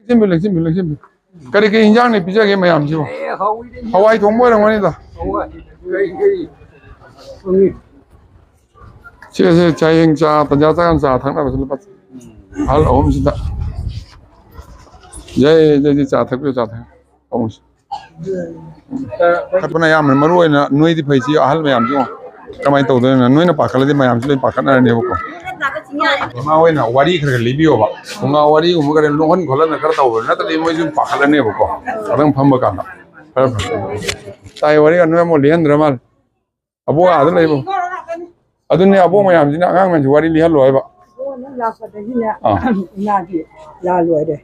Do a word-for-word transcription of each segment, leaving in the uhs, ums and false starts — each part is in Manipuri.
ꯂꯦꯡꯁꯤꯟꯕꯤꯌꯨ, ꯂꯦꯡꯁꯤꯟꯕꯤꯌꯨ, ꯂꯦꯡꯁꯤꯟꯕꯤꯌꯨ꯫ ꯀꯔꯤ ꯀꯔꯤ ꯏꯟꯖꯥꯡꯅ ꯄꯤꯖꯒꯦ ꯃꯌꯥꯝꯁꯤꯕꯨ? ꯑꯦ, ꯍꯋꯥꯏꯗ ꯏꯟꯖꯥꯡ꯫ ꯍꯋꯥꯏ ꯊꯣꯡꯕ ꯑꯣꯏꯔꯝꯒꯅꯤꯗ꯫ ꯍꯋꯥꯏ꯫ ꯀꯔꯤ, ꯀꯔꯤ? ꯎꯝ꯫ ꯁꯦ, ꯁꯦ, ꯆꯥꯌꯦꯡ ꯆꯥ, ꯇꯟꯖꯥ ꯆꯥ, ꯆꯥ ꯊꯛꯅꯕꯁꯦ ꯂꯨꯄꯥ ꯑꯍꯜ ꯑꯍꯨꯝꯁꯤꯗ꯫ ꯌꯥꯏ, ꯌꯥꯏ, ꯌꯥꯏ, ꯆꯥ ꯊꯛꯄꯤꯌꯨ, ꯆꯥ ꯊꯛ-, ꯑꯍꯨꯝꯁꯤ꯫ ꯄꯥꯈꯠꯄꯅ ꯑꯌꯥꯝꯕꯅ ꯃꯔꯨ ꯑꯣꯏꯅ ꯅꯣꯏꯗꯤ ꯐꯩ, ꯁꯤ ꯑꯍꯜ ꯃꯌꯥꯝꯁꯤ ꯌꯦꯡꯉꯣ꯫ ꯀꯃꯥꯏꯅ ꯇꯧꯗꯣꯏꯅꯣ? ꯅꯣꯏꯅ ꯄꯥꯈꯠꯂꯗꯤ ꯃꯌꯥꯝꯁꯨ ꯂꯣꯏ ꯄꯥꯈꯠꯅꯔꯅꯦꯕꯀꯣ꯫ ꯏꯃꯥ ꯍꯣꯏꯅ ꯋꯥꯔꯤ ꯈꯔ ꯈꯔ ꯂꯤꯕꯤꯌꯣꯕ꯫ ꯐꯨꯡꯒꯥ ꯋꯥꯔꯤꯒꯨꯝꯕ ꯈꯔ ꯅꯣꯛꯍꯟ ꯈꯣꯠꯍꯟꯅ ꯈꯔ ꯇꯧꯕ ꯅꯠꯇ꯭ꯔꯗꯤ ꯃꯣꯏꯁꯨ ꯄꯥꯈꯠꯂꯅꯦꯕꯀꯣ꯫ ꯈꯤꯇꯪ ꯐꯝꯕ ꯀꯥꯟꯗ꯫ ꯐꯔꯦ, ꯐꯔꯦ꯫ ꯇꯥꯏ, ꯋꯥꯔꯤ ꯅꯣꯏ ꯑꯃꯨꯛ ꯂꯤꯍꯟꯗ꯭ꯔ ꯃꯥꯜꯂꯦ꯫ ꯑꯕꯣꯛ ꯑꯥꯗ ꯂꯩꯕ꯫ ꯑꯗꯨꯅꯦ, ꯑꯕꯣꯛ ꯃꯌꯥꯝꯁꯤꯅ ꯑꯉꯥꯡ ꯃꯌꯥꯝꯁꯤ ꯋꯥꯔꯤ ꯂꯤꯍꯜꯂꯣ ꯍꯥꯏꯕ꯫ ꯑꯕꯣꯛ ꯅꯪ ꯂꯥꯛꯄꯗꯒꯤꯅꯦ, ꯑꯥ꯫ ꯏꯃꯥꯗꯤ ꯂꯥ ꯂꯣꯏꯔꯦ꯫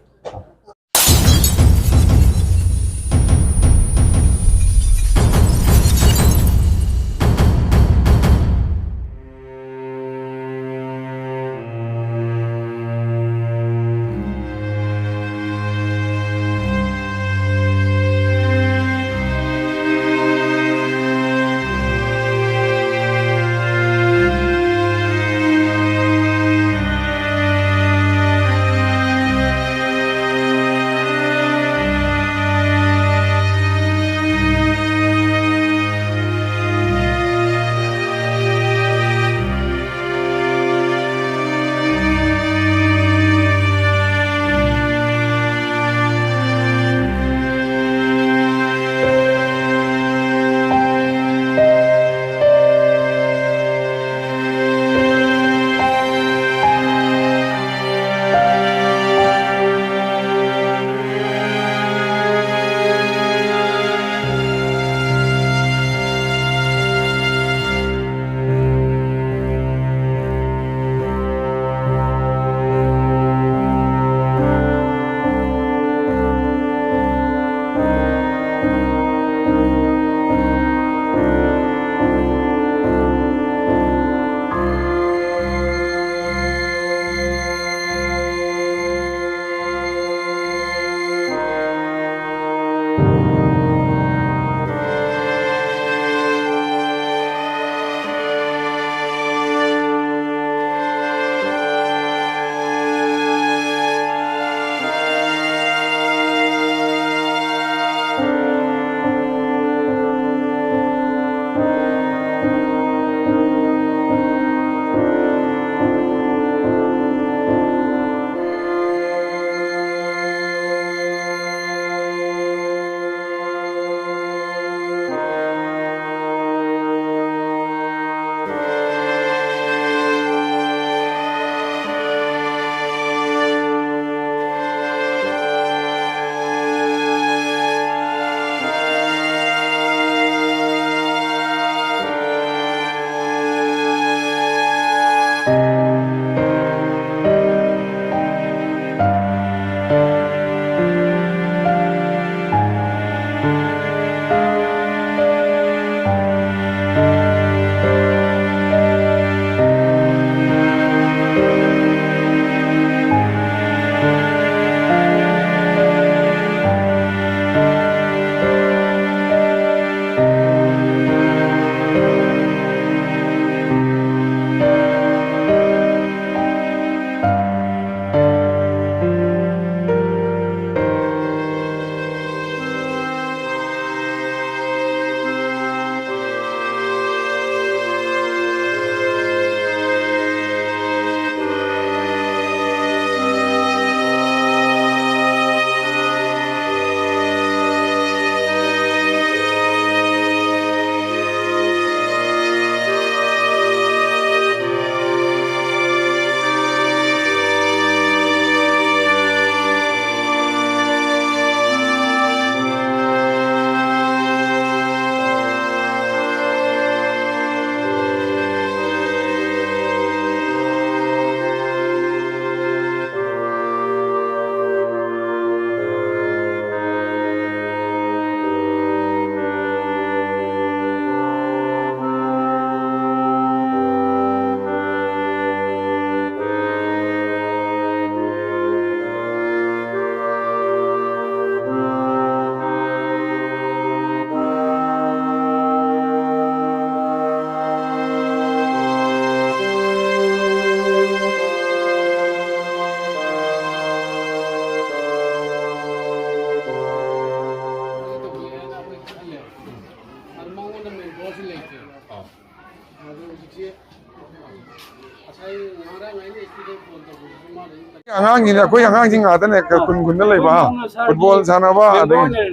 ꯑꯉꯥꯡꯁꯤꯡꯅꯦ, ꯑꯩꯈꯣꯏ ꯑꯉꯥꯡꯁꯤꯡ ꯉꯥꯛꯇꯅꯦ, ꯈꯨꯟ ꯈꯨꯟꯗ ꯂꯩꯕ, ꯍꯥ? ꯐꯨꯠꯕꯣꯜ ꯁꯥꯟꯅꯕ, ꯑꯗꯒꯤ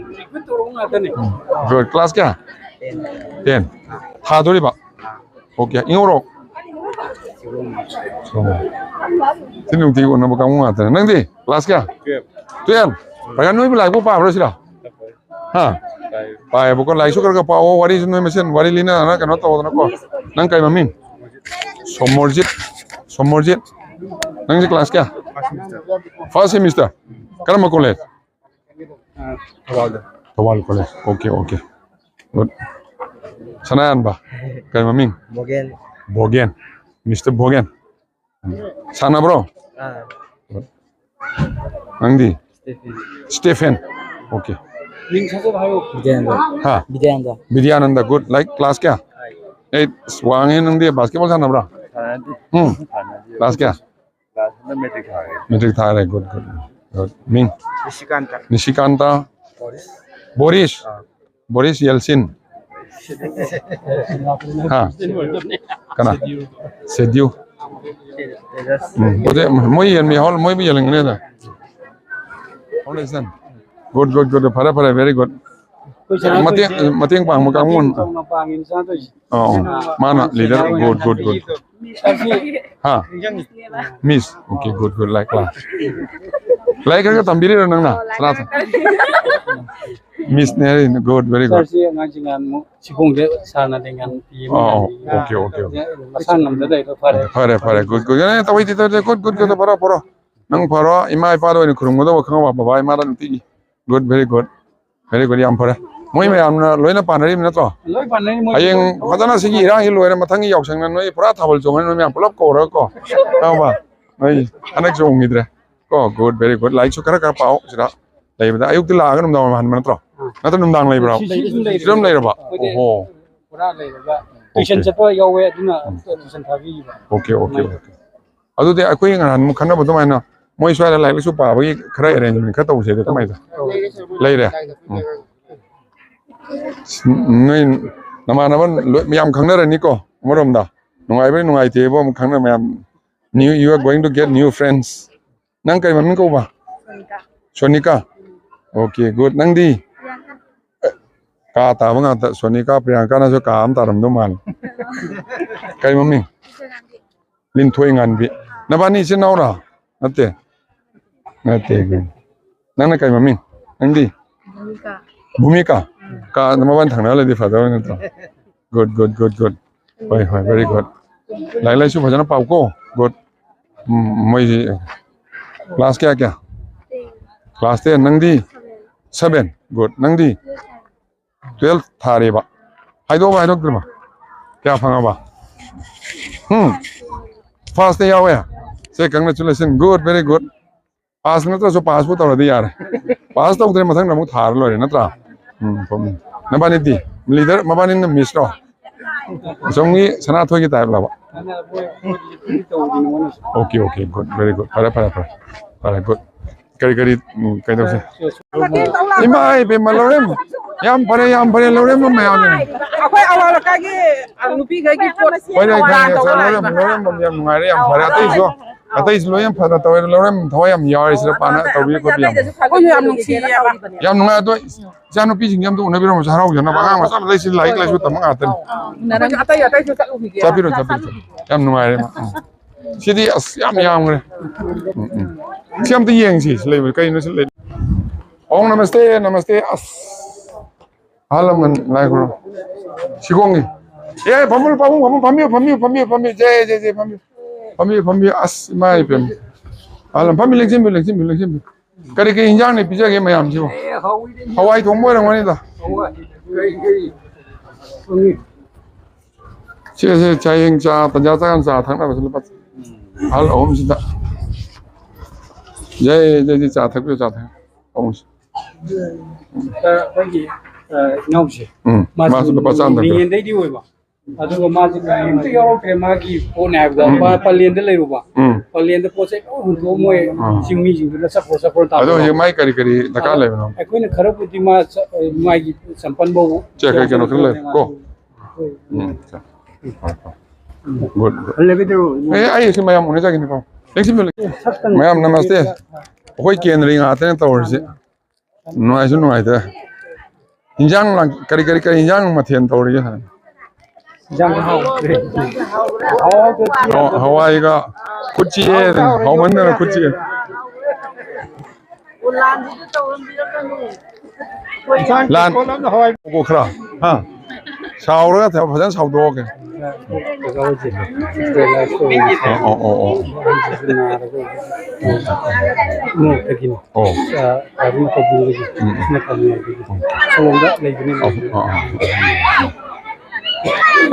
ꯀ꯭ꯂꯥꯁ ꯀꯌꯥ? ꯇꯦꯟ꯫ ꯊꯥꯗꯣꯔꯤꯕ? ꯑꯣꯀꯦ, ꯏꯉꯧꯔꯣꯛ꯫ ꯁꯤ ꯅꯨꯡꯇꯤꯒꯤ ꯎꯅꯕ ꯀꯥꯡꯕꯨ ꯉꯥꯛꯇꯅꯦ꯫ ꯅꯪꯗꯤ ꯀ꯭ꯂꯥꯁ ꯀꯌꯥ? ꯇꯨꯌꯦꯜꯞ꯫ ꯄꯥꯏꯒꯟ, ꯅꯣꯏꯕꯨ ꯂꯥꯏꯔꯤꯛꯄꯨ ꯄꯥꯕ꯭ꯔꯣ ꯁꯤꯗ? ꯍꯥ? ꯄꯥꯏꯌꯦꯕꯀꯣ, ꯂꯥꯏꯔꯤꯛꯁꯨ ꯈꯔ ꯈꯔ ꯄꯥꯎꯑꯣ, ꯋꯥꯔꯤꯁꯨ ꯅꯣꯏ ꯃꯁꯦꯟ ꯋꯥꯔꯤ ꯂꯤꯅꯗꯅ ꯀꯩꯅꯣ ꯇꯧꯗꯅꯀꯣ꯫ ꯅꯪ ꯀꯩ ꯃꯃꯤꯡ? ꯁꯣꯃꯣꯔꯖꯤꯠ꯫ ꯁꯣꯃꯣꯔꯖꯤꯠ꯫ ꯅꯪꯁꯦ ꯀ꯭ꯂꯥꯁ ꯀꯌꯥ? First semester. ꯀꯔꯝꯕ ꯀꯣꯂꯦꯖ? ꯊꯧꯕꯥꯜꯗ꯫ Thoubal college. Okay, okay. Good. ꯁꯅꯥꯌꯥꯟꯕ꯫ ꯀꯩ ꯃꯃꯤꯡ? ꯚꯣꯒꯦꯟ꯫ ꯚꯣꯒꯦꯟ꯫ ꯃꯤꯁꯇꯔ ꯚꯣꯒꯦꯟ꯫ ꯁꯥꯟꯅꯕ꯭ꯔꯣ? ꯑꯥ꯫ ꯅꯪꯗꯤ? ꯁ꯭ꯇꯦꯐꯦꯟ꯫ ꯁ꯭ꯇꯦꯐꯦꯟ꯫ ꯑꯣꯀꯦ꯫ ꯃꯤꯡ ꯁꯠ ꯁꯠ ꯍꯥꯏꯌꯨ꯫ ꯕꯤꯗ꯭ꯌꯥꯅꯟꯗ꯫ ꯍꯥ? Bidyananda. Bidyananda, good. Like, class ꯀꯌꯥ? ꯑꯩꯠ꯫ ꯑꯁ, ꯋꯥꯡꯉꯦ ꯅꯪꯗꯤ꯫ ꯕꯥꯁꯀꯦꯠꯕꯣꯜ ꯁꯥꯟꯅꯕ꯭ꯔꯥ? ꯁꯥꯟꯅꯗꯦ꯫ ꯎꯝ꯫ ꯁꯥꯟꯅꯗꯦ꯫ ꯀ꯭ꯂꯥꯁ ꯀꯌꯥ? ꯀ꯭ꯂꯥꯁ ꯍꯟꯗꯛ ꯃꯦꯇ꯭ꯔꯤꯛ ꯊꯥꯔꯦ꯫ ꯃꯦꯇ꯭ꯔꯤꯛ ꯊꯥꯔꯦ, ꯒꯨꯗ, ꯒꯨꯗ, ꯒꯨꯗ꯫ ꯃꯤꯡ? ꯅꯤꯁꯤꯀꯥꯟꯇ꯫ ꯅꯤꯁꯤꯀꯥꯟꯇ꯫ ꯕꯣꯔꯤꯁ꯫ ꯕꯣꯔꯤꯁ꯫ ꯑꯥ꯫ ꯕꯣꯔꯤꯁ ꯌꯦꯜꯁꯤꯟ꯫ ꯍꯥ? ꯀꯅꯥ? ꯁꯦꯗ꯭ꯌꯨ꯫ ꯎꯝ, ꯄꯣꯠꯁꯦ ꯃꯣꯏ ꯌꯦꯟ ꯃꯤ ꯍꯧ-, ꯃꯣꯏꯕꯨ ꯌꯦꯜꯂꯝꯒꯅꯤꯗ꯫ ꯒꯨꯗ, ꯒꯨꯗ, ꯒꯨꯗ, ꯐꯔꯦ, ꯐꯔꯦ, very good꯫ ꯑꯩꯈꯣꯏ ꯁꯅꯥ ꯃꯇꯦꯡ, ꯊꯣꯏꯁꯦ ꯃꯇꯦꯡ ꯄꯥꯡꯕ ꯀꯥꯡꯕꯨ꯫ ꯃꯇꯦꯡ ꯆꯥꯎꯅ ꯄꯥꯡꯉꯤꯅ ꯁꯅꯥ ꯊꯣꯏꯁꯦ꯫ ꯑꯣ, ꯃꯥꯅ ꯂꯤꯗꯔ, ꯒꯨꯗ, ꯒꯨꯗ, ꯒꯨꯗ꯫ ꯍꯥ? Miss, okay, good, good, like class. Lyric ꯈꯔ ꯈꯔ ꯇꯝꯕꯤꯔꯤꯔꯣ ꯅꯪꯅ? ꯁꯅꯥ ꯊꯣꯏ꯫ ꯃꯤꯁꯅꯦ ꯍꯥꯏꯔꯤꯅꯦ, ꯒꯨꯗ, very good꯫ ꯁꯥꯔꯁꯤ ꯑꯉꯥꯡꯁꯤ ꯉꯍꯥꯟꯃꯨꯛ ꯁꯤꯈꯣꯡꯗ ꯁꯥꯔꯅ ꯂꯩꯉꯥꯟ ꯄꯤ ꯑꯃ ꯑꯣ, ꯂꯩ꯫ Okay, okay, okay. ꯃꯁꯥ ꯉꯝꯗ ꯂꯩꯕ ꯐꯔꯦ꯫ ꯐꯔꯦ, ꯐꯔꯦ, ꯒꯨꯗ, ꯒꯨꯗ꯫ ꯑꯦ, ꯇꯧꯍꯩꯗꯦ, ꯇꯧꯍꯩꯗꯦ, ꯒꯨꯗ, ꯒꯨꯗ, ꯒꯨꯗ, ꯐꯔꯣ, ꯐꯔꯣ꯫ ꯅꯪ ꯐꯔꯣ, ꯏꯃꯥ ꯏꯄꯥꯗ ꯑꯣꯏꯅ ꯈꯨꯔꯨꯝꯒꯗꯧꯕ ꯈꯪꯉꯕ, ꯕꯕꯥ ꯏꯃꯥꯗ ꯅꯨꯡꯇꯤꯒꯤ꯫ Good, very good. Very good, ꯌꯥꯝ ꯐꯔꯦ꯫ ꯃꯣꯏ ꯃꯌꯥꯝꯅ ꯂꯣꯏꯅ ꯄꯥꯅꯔꯤꯕ ꯅꯠꯇ꯭ꯔꯣ? ꯂꯣꯏ ꯄꯥꯅꯔꯤ, ꯃꯣꯏ ꯍꯌꯦꯡ ꯂꯣꯏ ꯐꯖꯅ ꯁꯤꯒꯤ ꯏꯔꯥꯡꯁꯤ ꯂꯣꯏꯔ ꯃꯊꯪꯒꯤ ꯌꯥꯎꯁꯪꯅ ꯅꯣꯏ ꯄꯨꯔꯥ ꯊꯥꯕꯜ ꯆꯣꯡꯉꯅꯤ, ꯅꯣꯏ ꯃꯌꯥꯝ ꯄꯨꯂꯞ ꯀꯧꯔꯒꯀꯣ꯫ ꯈꯪꯉꯕ? ꯅꯣꯏ ꯍꯟꯗꯛ ꯆꯣꯡꯈꯤꯗ꯭ꯔꯦ꯫ ꯀꯣ, ꯒꯨꯗ, ꯚꯦꯔꯤ ꯒꯨꯗ꯫ ꯂꯥꯏꯔꯤꯛꯁꯨ ꯈꯔ ꯈꯔ ꯄꯥꯎ ꯁꯤꯗ ꯂꯩꯕꯗ꯫ ꯑꯌꯨꯛꯇ ꯂꯥꯛꯑꯒ ꯅꯨꯡꯗꯥꯡ ꯋꯥꯏꯔꯝ ꯍꯟꯕ ꯅꯠꯇ꯭ꯔꯣ? ꯑꯥ꯫ ꯅꯠꯇ꯭ꯔ ꯅꯨꯡꯗꯥꯡ ꯂꯩꯕ꯭ꯔꯣ? ꯁꯤ, ꯁꯤ ꯑꯗꯨꯝ ꯂꯩꯔꯦ꯫ ꯁꯤꯗ ꯑꯗꯨꯝ ꯂꯩꯔꯕ? ꯑꯩꯈꯣꯏꯗꯤ ꯑꯣꯍꯣ꯫ ꯄꯨꯔꯥ ꯂꯩꯔꯒ ꯑꯣꯀꯦ꯫ ꯇꯨꯏꯁꯟ ꯆꯠꯄ ꯌꯥꯎꯋꯦ, ꯑꯗꯨꯅ ꯎꯝ꯫ ꯇꯨꯏꯁꯟ ꯊꯥꯕꯤꯈꯤꯕ꯫ ꯑꯣꯀꯦ, ꯑꯣꯀꯦ, ꯑꯗꯨꯃꯥꯏꯅ꯫ ꯑꯣꯀꯦ꯫ ꯑꯗꯨꯗꯤ ꯑꯩꯈꯣꯏ ꯅꯍꯥꯟ ꯑꯃꯨꯛ ꯈꯟꯅꯕ ꯑꯗꯨꯃꯥꯏꯅ ꯃꯣꯏ ꯁ꯭ꯋꯥꯏꯗ ꯂꯥꯏꯔꯤꯛ ꯂꯥꯏꯁꯨ ꯄꯥꯕꯒꯤ ꯈꯔ ꯑꯦꯔꯦꯟꯖꯃꯦꯟ ꯈꯔ ꯇꯧꯁꯦ ꯑꯗꯣ ꯀꯃꯥꯏꯅ ꯇꯧ? ꯂꯩꯔꯦ꯫ ꯎꯝ꯫ ꯅꯣꯏ ꯅꯃꯥꯟꯅꯕ ꯂꯣꯏ ꯃꯌꯥꯝ ꯈꯪꯅꯔꯅꯤꯀꯣ ꯑꯃꯔꯣꯝꯗ꯫ ꯅꯨꯡꯉꯥꯏꯕ꯭ꯔꯥ ꯅꯨꯡꯉꯥꯏꯇꯦꯕꯣ ꯑꯃꯨꯛ ꯈꯪꯅ ꯃꯌꯥꯝ꯫ New, you are going to get new friends. ꯅꯪ ꯀꯩ ꯃꯃꯤꯡ ꯀꯧꯕ? ꯁꯣꯅꯤꯀꯥ꯫ Okay, good. ꯅꯪꯗꯤ? ꯀꯥ ꯇꯥꯕ ꯉꯥꯛꯇ꯫ ꯁꯣꯅꯤꯀꯥ, ꯄ꯭ꯔꯤꯌꯥꯡꯀꯥꯅꯁꯨ ꯀꯥ ꯑꯃ ꯇꯥꯔꯝꯗꯧ ꯃꯥꯜꯂꯦ꯫ ꯀꯩ ꯃꯃꯤꯡ? ꯂꯤꯟꯊꯣꯏ ꯉꯥꯟꯕꯤ꯫ ꯅꯕꯥꯅꯤ ꯏꯆꯤꯟ ꯏꯅꯥꯎꯔꯣ? ꯅꯠꯇꯦ꯫ ꯅꯠꯇꯦ꯫ ꯅꯪꯅ ꯀꯩ ꯃꯃꯤꯡ? ꯅꯪꯗꯤ? ꯚꯨꯃꯤꯀꯥ꯫ ꯚꯨꯃꯤꯀꯥ? ꯎꯝ꯫ ꯀꯥ ꯃꯕꯥꯅꯤ ꯊꯪꯅ ꯂꯩꯗꯤ ꯐꯗꯧꯕ ꯅꯠꯇ꯭ꯔꯣ? Good, good, good, good. ꯍꯣꯏ, ꯍꯣꯏ, very good. ꯂꯥꯏꯔꯤꯛ ꯂꯥꯏꯁꯨ ꯐꯖꯅ ꯄꯥꯎꯀꯣ꯫ Good. ꯎꯝ, ꯃꯣꯏꯁꯤ class ꯀꯌꯥ, ꯀꯌꯥ? Class ten꯫ ꯅꯪꯗꯤ? Seven. Good. ꯅꯪꯗꯤ? Twelve ꯊꯥꯔꯦꯕ꯫ ꯍꯥꯏꯗꯣꯛꯑꯕ, ꯍꯥꯏꯗꯣꯛꯇ꯭ꯔꯤꯕ? ꯀꯌꯥ ꯐꯪꯉꯕ? ꯎꯝ꯫ First ꯇ ꯌꯥꯎꯋꯦ꯫ ꯁꯦ, congratulation. Good, very good. Pass ꯅꯠꯇ꯭ꯔꯁꯨ pass ꯄꯨ ꯇꯧꯔꯗꯤ ꯌꯥꯔꯦ꯫ Pass ꯇꯧꯗ꯭ꯔꯦ, ꯃꯊꯪꯗ ꯑꯃꯨꯛ ꯊꯥꯔ ꯂꯣꯏꯔꯦ, ꯅꯠꯇ꯭ꯔꯥ? ꯎꯝ, ꯐꯝꯃꯤ꯫ ꯅꯕꯥꯅꯤꯗꯤ? Leader, ꯃꯕꯥꯅꯤꯅ miss ꯔꯣ? ꯑꯁꯣꯝꯒꯤ ꯁꯅꯥꯊꯣꯏꯒꯤ type love? Okay, okay, good, very good. ꯐꯔꯦ, ꯐꯔꯦ, ꯐꯔꯦ꯫ ꯐꯔꯦ, good. ꯀꯔꯤ, ꯀꯔꯤ, ꯎꯝ, ꯀꯩꯗꯧꯁꯦ? ꯏꯃꯥ ꯏꯕꯦꯝꯃ, ꯂꯧꯔꯦꯝ꯫ ꯌꯥꯝ ꯐꯔꯦ, ꯌꯥꯝ ꯐꯔꯦ, ꯂꯧꯔꯦꯝꯕ ꯃꯌꯥꯝꯅ꯫ ꯑꯩꯈꯣꯏ ꯑꯋꯥꯡ ꯂꯩꯀꯥꯏꯒꯤ, ꯑ, ꯅꯨꯄꯤꯈꯩꯒꯤ ꯄꯣꯠ ꯍꯣꯏꯅꯦ, ꯈꯪꯉꯦ, ꯇꯧꯕ ꯈꯪꯉꯦ, ꯂꯣꯏꯔꯦ, ꯂꯥꯛꯏꯕ꯫ ꯂꯣꯏꯔꯦ, ꯌꯥꯝ ꯅꯨꯡꯉꯥꯏꯔꯦ, ꯌꯥꯝ ꯐꯔꯦ꯫ ꯑꯇꯩꯁꯨ, ꯑꯇꯩꯁꯨ ꯂꯣꯏ ꯌꯥꯝ ꯐꯅ ꯇꯧꯋꯦ, ꯂꯣꯏꯔꯦ, ꯊꯋꯥꯏ ꯌꯥꯝ ꯌꯥꯎꯔꯦ ꯁꯤꯗ ꯄꯥꯅ ꯇꯧꯕꯤ ꯈꯣꯠꯄꯤ ꯌꯥꯝ꯫ ꯑꯩꯈꯣꯏꯁꯨ ꯌꯥꯝ ꯅꯨꯡꯁꯤꯌꯦꯕ꯫ ꯌꯥꯝ ꯅꯨꯡꯉꯥꯏ꯫ ꯑꯗꯣ ꯏꯆꯥꯅꯨꯄꯤꯁꯤꯡꯁꯦ ꯑꯝꯇ ꯎꯅꯕꯤꯔꯝꯃꯣꯁꯦ, ꯍꯔꯥꯎꯖꯅꯕ꯫ ꯑꯉꯥꯡ ꯃꯆꯥ ꯂꯩꯁꯤ, ꯂꯥꯏꯔꯤꯛ ꯂꯥꯏꯁꯨ ꯇꯝꯕ ꯉꯥꯛꯇꯅꯤ꯫ ꯑꯩꯈꯣꯏꯁꯨ ꯑꯇꯩ, ꯑꯇꯩꯁꯨ ꯆꯠꯂꯨꯈꯤꯒꯦ꯫ ꯆꯠꯄꯤꯔꯣ, ꯆꯠꯄꯤꯔꯣ, ꯆꯠꯄꯤꯔꯣ꯫ ꯌꯥꯝ ꯅꯨꯡꯉꯥꯏꯔꯦ, ꯃꯥ꯫ ꯎꯝ꯫ ꯁꯤꯗꯤ ꯑꯁ ꯌꯥꯝ ꯌꯥꯝꯈ꯭ꯔꯦ꯫ ꯎꯝ, ꯎꯝ꯫ ꯁꯤ ꯑꯝꯇ ꯌꯦꯡꯁꯤ, ꯁꯤ ꯂꯩꯕ ꯀꯩꯅꯣ ꯁꯤ ꯂꯩ꯫ ꯑꯣꯝ ꯅꯃꯁꯇꯦ, ꯅꯃꯁꯇꯦ꯫ ꯑꯁ꯫ ꯑꯍꯜ ꯂꯃꯟ ꯂꯥꯏ ꯈꯨꯔꯨꯝ꯫ ꯁꯤꯒꯣꯡꯉꯤ꯫ ꯑꯦ, ꯐꯝꯃꯨ, ꯄꯥꯕꯨꯡ, ꯐꯝꯃꯨ, ꯐꯝꯕꯤꯌꯨ, ꯐꯝꯕꯤꯌꯨ, ꯐꯝꯕꯤꯌꯨ, ꯐꯝꯕꯤꯌꯨ, ꯖꯦ, ꯖꯦ, ꯖꯦ, ꯐꯝꯕꯤꯌꯨ, ꯐꯝꯕꯤꯌꯨ, ꯐꯝꯕꯤꯌꯨ꯫ ꯑꯁ, ꯏꯃꯥ ꯏꯕꯦꯝꯃ꯫ ꯑꯍꯜ ꯂꯃꯟ, ꯐꯝꯕꯤꯌꯨ, ꯂꯦꯡꯁꯤꯟꯕꯤꯌꯨ, ꯂꯦꯡꯁꯤꯟꯕꯤꯌꯨ, ꯂꯦꯡꯁꯤꯟꯕꯤꯌꯨ꯫ ꯀꯔꯤ ꯀꯔꯤ ꯏꯟꯖꯥꯡꯅ ꯄꯤꯖꯒꯦ ꯃꯌꯥꯝꯁꯤꯕꯨ? ꯍꯋꯥꯏ ꯊꯣꯡꯕ ꯑꯣꯏꯔꯝꯒꯅꯤꯗ꯫ ꯁꯤꯁꯦ ꯆꯥꯌꯦꯡ ꯆꯥ, ꯇꯟꯖꯥ ꯆꯥ, ꯆꯥ ꯊꯛꯅꯕꯁꯦ ꯂꯨꯄꯥ ꯑꯍꯜ ꯑꯍꯨꯝꯁꯤꯗ꯫ ꯌꯥꯏ, ꯌꯥꯏ, ꯌꯥꯏ, ꯆꯥ ꯊꯛꯄꯤꯌꯨ, ꯆꯥ ꯊꯛꯄꯤꯌꯨ꯫ ꯑꯍꯨꯝꯁꯤ꯫ ꯑꯩꯈꯣꯏꯒꯤ, ꯑ, ꯏꯅꯥꯎꯁꯦ꯫ ꯎꯝ, ꯃꯥꯁꯨ ꯃꯥꯁꯨ ꯂꯨꯄꯥ ꯆꯥꯝꯗ꯫ ꯃꯤꯡꯉꯦꯟꯗꯩꯗꯤ ꯑꯣꯏꯕ꯫ ꯑꯗꯨꯒ ꯃꯥꯁꯦ ꯀꯔꯤꯝꯇ ꯌꯥꯎꯔꯛꯇ꯭ꯔꯦ ꯃꯥꯒꯤ ꯄꯣꯠꯅꯦ ꯍꯥꯏꯕꯗ꯫ ꯎꯝ꯫ ꯃꯥ ꯄꯂꯦꯟꯗ ꯂꯩꯔꯨꯕ꯫ ꯎꯝ꯫ ꯄꯂꯦꯟꯗ ꯄꯣꯠ ꯆꯩ ꯂꯣꯏ ꯍꯨꯟꯗꯣꯛꯑ ꯃꯣꯏ ꯑꯥ꯫ ꯆꯤꯡꯃꯤꯁꯤꯡꯗꯨꯅ ꯆꯠꯈ꯭ꯔꯣ, ꯆꯠꯈ꯭ꯔꯣ ꯑꯗꯣ ꯇꯥꯟꯊꯣꯛꯑ꯫ ꯍꯧꯖꯤꯛ ꯃꯥꯏ ꯀꯔꯤ ꯀꯔꯤ ꯗꯔꯀꯥꯔ ꯑꯗꯣ ꯂꯩꯕꯅꯣ? ꯑꯩꯈꯣꯏꯅ ꯈꯔꯕꯨꯗꯤ ꯃꯥ ꯆ-, ꯃꯥꯒꯤ ꯆꯝꯄꯜ ꯐꯥꯎ ꯆꯦ, ꯀꯩ ꯀꯩꯅꯣ ꯈꯔ ꯂꯩ ꯀꯣ? ꯎꯝ, ꯆꯦ꯫ ꯍꯣꯏ, ꯍꯣꯏ꯫ Good, good. ꯑꯦ, ꯑꯩ ꯁꯤ ꯃꯌꯥꯝ ꯎꯅꯖꯒꯤꯅꯤꯀꯣ꯫ ꯃꯌꯥꯝ ꯅꯃꯁꯇꯦ꯫ ꯑꯩꯈꯣꯏ ꯀꯦꯟꯗ꯭ꯔꯒꯤ ꯉꯥꯛꯇꯅꯦ ꯇꯧꯔꯤꯁꯦ꯫ ꯅꯨꯡꯉꯥꯏꯁꯨ ꯅꯨꯡꯉꯥꯏꯇ꯭ꯔꯦ꯫ ꯏꯟꯖꯥꯡ ꯂꯥꯡ-, ꯀꯔꯤ, ꯀꯔꯤ, ꯀꯔꯤ ꯏꯟꯖꯥꯡ ꯃꯊꯦꯜ ꯇꯧꯔꯤꯒꯦ? ꯏꯟꯖꯥꯡ ꯍꯥꯎꯇ꯭ꯔꯦ꯫ ꯍꯋꯥꯏꯒ ꯈꯨꯠ ꯆꯤꯛꯑꯦ꯫ ꯍꯥꯎꯃꯟꯗꯅ ꯈꯨꯠ ꯆꯤꯛꯑꯦ꯫ ꯂꯥꯟ ꯈꯔ ꯍꯥ ꯁꯥꯎꯔꯒ ꯐꯖꯅ ꯁꯥꯎꯗꯣꯛꯑꯒꯦ꯫ ꯑꯣ, ꯑꯣ, ꯑꯣ, ꯑꯣ꯫ ꯑꯣ꯫ ꯎꯝ, ꯎꯝ꯫ ꯑꯣ, ꯑꯣ, ꯑꯣ꯫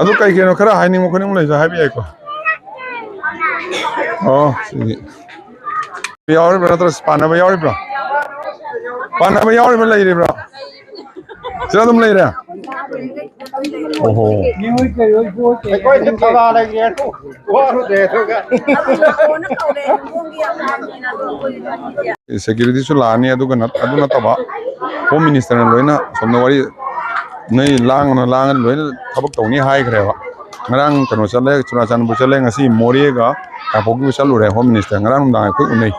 ꯑꯗꯨ ꯀꯩ ꯀꯩꯅꯣ ꯈꯔ ꯍꯥꯏꯅꯤꯡꯕ ꯈꯣꯠꯅꯤꯡꯕ ꯂꯩꯁꯨ ꯍꯥꯏꯕ ꯌꯥꯏꯀꯣ꯫ ꯑꯣ, ꯁꯤꯒꯤ꯫ ꯌꯥꯎꯔꯤꯕ꯭ꯔꯥ ꯅꯠꯇ꯭ꯔꯒ ꯄꯥꯟꯅꯕ ꯌꯥꯎꯔꯤꯕ꯭ꯔꯥ? ꯄꯥꯟꯅꯕ ꯌꯥꯎꯔꯤꯕ꯭ꯔꯥ, ꯂꯩꯔꯤꯕ꯭ꯔꯥ? ꯁꯤꯗ ꯑꯗꯨꯝ ꯂꯩꯔꯦ? ꯑꯣꯍꯣ꯫ ꯑꯩꯈꯣꯏꯗꯤ ꯊꯧꯕꯥꯜꯗꯒꯤ ꯋꯥꯔꯨꯗꯦ ꯑꯗꯨꯒ꯫ ꯁꯦꯀ꯭ꯌꯨꯔꯤꯇꯤꯁꯨ ꯂꯥꯛꯑꯅꯤ, ꯑꯗꯨꯒ ꯅꯠ-, ꯑꯗꯨ ꯅꯠꯇꯕ ꯍꯣꯝ ꯃꯤꯅꯤꯁꯇꯔꯅ ꯂꯣꯏꯅ ꯁꯣꯝꯗ ꯋꯥꯔꯤ ꯅꯣꯏ ꯂꯥꯡꯒꯅꯨ, ꯂꯥꯡꯒꯅꯨ, ꯂꯣꯏꯅ ꯊꯕꯛ ꯇꯧꯅꯤ ꯍꯥꯏꯈ꯭ꯔꯦꯕ꯫ ꯉꯔꯥꯡ ꯀꯩꯅꯣ ꯆꯠꯂꯦ, ꯆꯨꯔꯥꯆꯥꯟꯄꯨꯔ ꯆꯠꯂꯦ, ꯉꯁꯤ ꯃꯣꯔꯦꯒ ꯀꯥꯡꯄꯣꯛꯄꯤꯒ ꯆꯠꯂꯨꯔꯦ ꯍꯣꯝ ꯃꯤꯅꯤꯁꯇꯔ꯫ ꯉꯔꯥꯡ ꯅꯨꯡꯗꯥꯡ ꯑꯩꯈꯣꯏ ꯎꯅꯩ꯫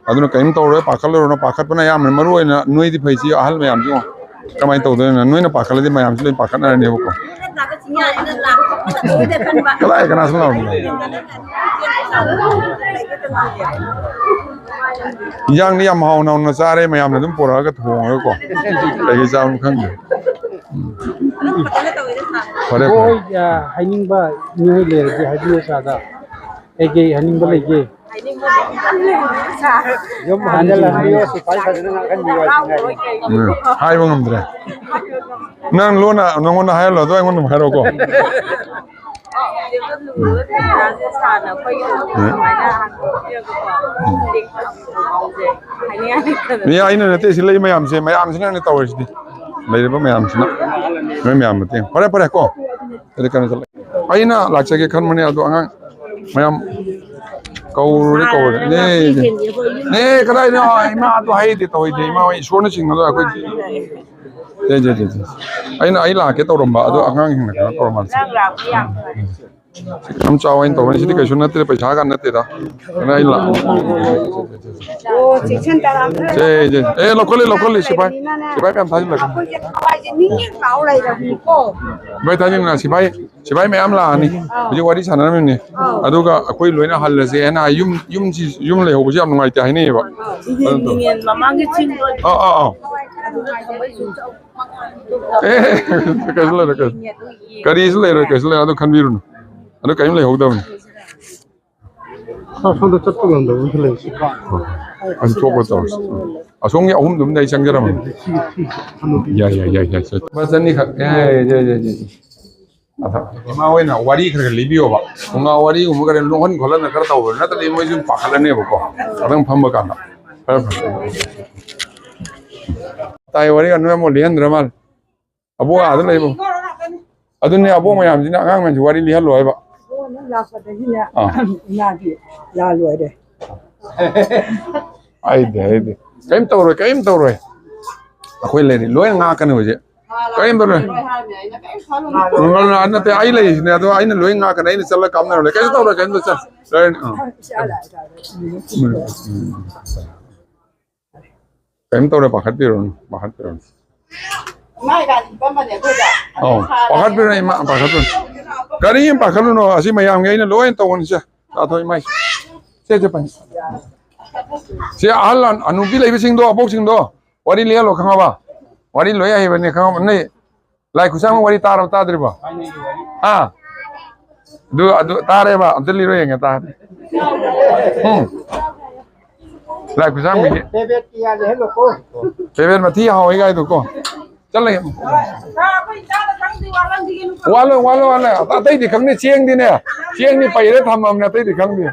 ꯑꯗꯨꯅ ꯀꯔꯤꯝ ꯇꯧꯔꯣꯏ, ꯄꯥꯈꯠꯂꯨꯔꯅꯨ, ꯄꯥꯈꯠꯄꯅ ꯑꯌꯥꯝꯕꯅ ꯃꯔꯨ ꯑꯣꯏꯅ ꯅꯣꯏꯗꯤ ꯐꯩ, ꯁꯤ ꯑꯍꯜ ꯃꯌꯥꯝꯁꯤ ꯌꯦꯡꯉꯣ꯫ ꯀꯃꯥꯏꯅ ꯇꯧꯗꯣꯏꯅꯣ? ꯅꯣꯏꯅ ꯄꯥꯈꯠꯂꯗꯤ ꯃꯌꯥꯝꯁꯨ ꯂꯣꯏ ꯄꯥꯈꯠꯅꯔꯅꯦꯕꯀꯣ꯫ ꯀꯗꯥꯏ ꯀꯅꯥꯁꯨ ꯂꯥꯎꯔꯝꯃꯣꯏ꯫ ꯏꯟꯖꯥꯡꯗꯤ ꯌꯥꯝ ꯍꯥꯎꯅ ꯍꯥꯎꯅ ꯆꯥꯔꯦ, ꯃꯌꯥꯝꯅ ꯑꯗꯨꯝ ꯄꯨꯔꯛꯑꯒ ꯊꯣꯡꯉꯒꯀꯣ꯫ ꯀꯩꯀꯩ ꯆꯥꯕꯅꯣ ꯈꯪꯗꯦ꯫ ꯎꯝ꯫ ꯐꯔꯦ, ꯐꯔꯦ꯫ ꯍꯣꯏ, ꯑ, ꯍꯥꯏꯅꯤꯡꯕ ꯃꯤꯑꯣꯏ ꯂꯩꯔꯗꯤ ꯍꯥꯏꯕꯤꯌꯨ, ꯁꯥꯔꯗ꯫ ꯀꯩꯀꯩ ꯍꯥꯏꯅꯤꯡꯕ ꯂꯩꯒꯦ? ꯌꯨꯝ ꯍꯟꯖꯤꯜꯍꯟꯕꯤꯌꯣ, ꯁꯤꯐꯥꯏ ꯐꯖꯅ ꯉꯥꯛꯍꯟꯕꯤꯌꯣ ꯍꯥꯏꯁꯤꯅꯤ ꯍꯥꯏꯁꯦ꯫ ꯎꯝ, ꯍꯥꯏꯕ ꯉꯝꯗ꯭ꯔꯦ꯫ ꯅꯪ ꯂꯣꯟꯅ ꯅꯪꯉꯣꯟꯗ ꯍꯥꯏꯍꯜꯂꯣ, ꯑꯗꯣ ꯑꯩꯉꯣꯟꯗ ꯑꯃꯨꯛ ꯍꯥꯏꯔꯛꯑꯣꯀꯣ꯫ ꯎꯝ꯫ ꯃꯤ ꯑꯩꯅ ꯅꯠꯇꯦ, ꯁꯤ ꯂꯩ ꯃꯌꯥꯝꯁꯦ, ꯃꯌꯥꯝꯁꯤꯅꯅꯦ ꯇꯧꯔꯤꯁꯤꯗꯤ꯫ ꯂꯩꯔꯤꯕ ꯃꯌꯥꯝꯁꯤꯅ, ꯅꯣꯏ ꯃꯌꯥꯝ ꯃꯇꯦꯡ꯫ ꯐꯔꯦ, ꯐꯔꯦ ꯀꯣ꯫ ꯑꯗꯨꯗꯤ ꯀꯩꯅꯣ ꯆꯠꯂꯦ꯫ ꯑꯩꯅ ꯂꯥꯛꯆꯒꯦ ꯈꯟꯕꯅꯦ, ꯑꯗꯣ ꯑꯉꯥꯡ ꯃꯌꯥꯝ ꯀꯧꯔꯨꯔꯦ, ꯀꯧꯔꯨꯔꯦ꯫ ꯅꯦ, ꯅꯦ, ꯀꯗꯥꯏꯗꯅꯣ? ꯏꯃꯥ ꯑꯗꯨ ꯍꯥꯏꯗꯦ, ꯇꯧꯍꯩꯗꯦ꯫ ꯏꯃꯥ ꯍꯣꯏ ꯏꯁꯣꯔꯅ ꯆꯤꯡꯉꯗꯣ ꯑꯩꯈꯣꯏꯗꯤ꯫ ꯁꯦ, ꯁꯦ, ꯁꯦ, ꯁꯦ꯫ ꯑꯩꯅ, ꯑꯩ ꯂꯥꯛꯀꯦ ꯇꯧꯔꯝꯕ, ꯑꯗꯣ ꯑꯉꯥꯡꯁꯤꯡꯅ ꯀꯩꯅꯣ ꯇꯧꯔꯝꯕ꯫ ꯅꯪ ꯂꯥꯛꯄ ꯌꯥꯝ ꯐꯔꯦ꯫ ꯌꯥꯝ ꯆꯥꯎ ꯍꯥꯏꯅ ꯇꯧꯕꯅꯤ꯫ ꯁꯤꯗꯤ ꯀꯩꯁꯨ ꯅꯠꯇꯦ, ꯄꯩꯁꯥꯒ ꯅꯠꯇꯦꯗ꯫ ꯀꯩꯅꯣ ꯑꯩ ꯂꯥꯛ-, ꯑꯣ, ꯆꯦꯛꯁꯤꯟ ꯇꯔꯥꯝꯅ꯫ ꯁꯦ, ꯁꯦ꯫ ꯑꯦ, ꯂꯧꯈꯠꯂꯤ, ꯂꯧꯈꯠꯂꯤ, ꯁꯤꯐꯥꯏ꯫ ꯁꯤꯐꯥꯏ ꯃꯌꯥꯝ ꯊꯥꯖꯤꯜꯂꯒ꯫ ꯑꯩꯈꯣꯏꯁꯦ ꯊꯋꯥꯏꯁꯦ ꯅꯤꯛ ꯅꯤꯛ ꯂꯥꯎ ꯂꯩꯔꯕꯅꯤꯀꯣ꯫ ꯁꯤꯐꯥꯏ ꯊꯥꯖꯤꯟꯅ, ꯁꯤꯐꯥꯏ, ꯁꯤꯐꯥꯏ ꯃꯌꯥꯝ ꯂꯥꯛꯑꯅꯤ꯫ ꯑꯥ꯫ ꯍꯧꯖꯤꯛ ꯋꯥꯔꯤ ꯁꯥꯟꯅꯔꯝꯃꯤꯅꯦ꯫ ꯑꯥ꯫ ꯑꯗꯨꯒ ꯑꯩꯈꯣꯏ ꯂꯣꯏꯅ ꯍꯜꯂꯁꯦ ꯍꯥꯏꯅ ꯌꯨꯝ, ꯌꯨꯝꯁꯤ, ꯌꯨꯝ ꯂꯩꯍꯧꯕꯁꯦ ꯌꯥꯝ ꯅꯨꯡꯉꯥꯏꯇꯦ ꯍꯥꯏꯅꯩꯌꯦꯕ꯫ ꯑꯥ꯫ ꯃꯃꯥꯡꯒꯤ ꯆꯤꯡꯗꯣ꯫ ꯑꯥ, ꯑꯥ, ꯑꯥ꯫ ꯑꯦ, ꯀꯩꯁꯨ ꯂꯩꯔꯣꯏ, ꯀꯩꯁꯨ, ꯀꯔꯤꯁꯨ ꯂꯩꯔꯣꯏ, ꯀꯩꯁꯨ ꯂꯩꯔꯣꯏ, ꯑꯗꯨ ꯈꯟꯕꯤꯔꯨꯅꯨ꯫ ꯑꯗꯨ ꯀꯔꯤꯝ ꯂꯩꯍꯧꯗꯕꯅꯤ꯫ ꯁꯣꯝꯗ ꯆꯠꯄ ꯉꯝꯗꯕ ꯑꯃꯁꯨ ꯂꯩ꯫ ꯑꯗꯨ ꯊꯣꯛꯄ ꯇꯧꯔꯁꯤ꯫ ꯑꯁꯣꯝꯒꯤ ꯑꯍꯨꯝꯗꯨꯝꯗ ꯑꯩ ꯆꯪꯖꯔꯝꯃꯒꯦ꯫ ꯌꯥꯏ, ꯌꯥꯏ, ꯌꯥꯏ, ꯌꯥꯏ, ꯆꯠ-, ꯂꯨꯄꯥ ꯆꯅꯤ ꯈꯛ꯫ ꯌꯥꯏ, ꯌꯥꯏ, ꯌꯥꯏ, ꯌꯥꯏ, ꯌꯥꯏ꯫ ꯑꯗ ꯏꯃꯥ ꯍꯣꯏꯅ ꯋꯥꯔꯤ ꯈꯔ ꯈꯔ ꯂꯤꯕꯤꯌꯣꯕ꯫ ꯐꯨꯡꯒꯥ ꯋꯥꯔꯤꯒꯨꯝꯕ ꯈꯔ ꯅꯣꯛꯍꯟ ꯈꯣꯠꯍꯟꯅ ꯈꯔ ꯇꯧꯕ ꯅꯠꯇ꯭ꯔꯗꯤ ꯃꯣꯏꯁꯨ ꯄꯥꯈꯠꯂꯅꯦꯕꯀꯣ꯫ ꯑꯗꯨꯝ ꯐꯝꯕ ꯀꯥꯟꯗ꯫ ꯐꯔꯦ, ꯐꯔꯦ꯫ ꯇꯥꯏ ꯋꯥꯔꯤꯒ ꯅꯣꯏ ꯑꯃꯨꯛ ꯂꯤꯍꯟꯗ꯭ꯔ ꯃꯥꯜꯂꯦ꯫ ꯑꯕꯣꯛ ꯑꯥꯗ ꯂꯩꯕ꯫ ꯑꯗꯨꯅꯦ ꯑꯕꯣꯛ ꯃꯌꯥꯝꯁꯤꯅ ꯑꯉꯥꯡ ꯃꯌꯥꯝꯁꯤ ꯋꯥꯔꯤ ꯂꯤꯍꯜꯂꯣ ꯍꯥꯏꯕ꯫ ꯑꯣ, ꯅꯪ ꯂꯥꯛꯄꯗꯒꯤꯅꯦ ꯑꯥ꯫ ꯏꯃꯥꯗꯤ ꯂꯥ ꯂꯣꯏꯔꯦ꯫ ꯍꯥꯏꯗꯦ, ꯍꯥꯏꯗꯦ꯫ ꯀꯔꯤꯝ ꯇꯧꯔꯣꯏ, ꯀꯔꯤꯝ ꯇꯧꯔꯣꯏ꯫ ꯑꯩꯈꯣꯏ ꯂꯩꯔꯤ, ꯂꯣꯏꯅ ꯉꯥꯛꯀꯅꯤ ꯍꯧꯖꯤꯛ꯫ ꯀꯔꯤꯝ ꯇꯧꯔꯣꯏ꯫ ꯅꯠꯇꯦ, ꯑꯩ ꯂꯩꯔꯤꯁꯤꯅꯦ, ꯑꯗꯣ ꯑꯩꯅ ꯂꯣꯏ ꯉꯥꯛꯀꯅꯤ, ꯑꯩꯅ ꯆꯠꯂ ꯀꯥꯞꯅꯔꯣꯏ꯫ ꯀꯩꯁꯨ ꯇꯧꯔꯣꯏ, ꯀꯩꯝꯇ ꯆꯠ-, ꯂꯣꯏ-, ꯑꯥ꯫ ꯀꯔꯤꯝ ꯇꯧꯔꯣꯏ, ꯄꯥꯈꯠꯄꯤꯔꯨꯔꯅꯨ, ꯄꯥꯈꯠꯄꯤꯔꯨꯔꯅꯨ꯫ ꯃꯥꯏ ꯒꯥꯔꯤ ꯄꯝꯕꯅꯦ ꯑꯩꯈꯣꯏꯗ꯫ ꯑꯧ, ꯄꯥꯈꯠꯄꯤꯔꯨꯅꯨ, ꯏꯃꯥ, ꯄꯥꯈꯠꯄꯤꯔꯨꯅꯨ꯫ ꯀꯔꯤꯝ ꯄꯥꯈꯠꯂꯨꯅꯣ, ꯑꯁꯤ ꯃꯌꯥꯝꯒꯤ ꯑꯩꯅ ꯂꯣꯏ ꯇꯧꯕꯅꯤ꯫ ꯁꯦ, ꯆꯥꯊꯣꯛ ꯏꯃꯥꯏ꯫ ꯁꯦ, ꯁꯦ, ꯄꯥꯏ꯫ ꯁꯤ ꯑꯍꯜ ꯑꯅꯨꯄꯤ ꯂꯩꯕꯁꯤꯡꯗꯣ, ꯑꯕꯣꯛꯁꯤꯡꯗꯣ, ꯋꯥꯔꯤ ꯂꯤꯍꯜꯂꯣ, ꯈꯪꯉꯕ? ꯋꯥꯔꯤ ꯂꯣꯏ ꯍꯩꯕꯅꯤ, ꯈꯪꯉꯕ? ꯅꯣꯏ ꯂꯥꯏ ꯈꯨꯠꯁꯥꯡꯕ ꯋꯥꯔꯤ ꯇꯥꯔꯕ, ꯇꯥꯗ꯭ꯔꯤꯕꯣ? ꯍꯥ? ꯑꯗꯨ, ꯑꯗꯨ ꯇꯥꯔꯦꯕ? ꯑꯝꯇ ꯂꯤꯔꯣ ꯌꯦꯡꯒꯦ, ꯇꯥꯔꯦ꯫ ꯎꯝ꯫ ꯂꯥꯏ ꯈꯨꯠꯁꯥꯡꯕꯤꯒꯤ꯫ ꯄꯦꯕꯦꯠꯀꯤ ꯌꯥ ꯂꯩꯍꯜꯂꯣꯀꯣ꯫ ꯄꯦꯕꯦꯠ ꯃꯊꯤ ꯍꯥꯎꯋꯤ ꯀꯥꯏꯗꯣꯀꯣ꯫ ꯆꯠꯂꯒꯦ꯫ ꯋꯥꯠꯂꯣ, ꯋꯥꯠꯂꯣ, ꯋꯥꯠꯂꯣ꯫ ꯑꯇꯩꯗꯤ ꯈꯪꯗꯦ, ꯆꯦꯡꯗꯤꯅꯦ꯫ ꯆꯦꯡꯗꯤ ꯄꯩꯔ ꯊꯝꯃꯕꯅꯦ, ꯑꯇꯩꯗꯤ ꯈꯪꯗꯦ꯫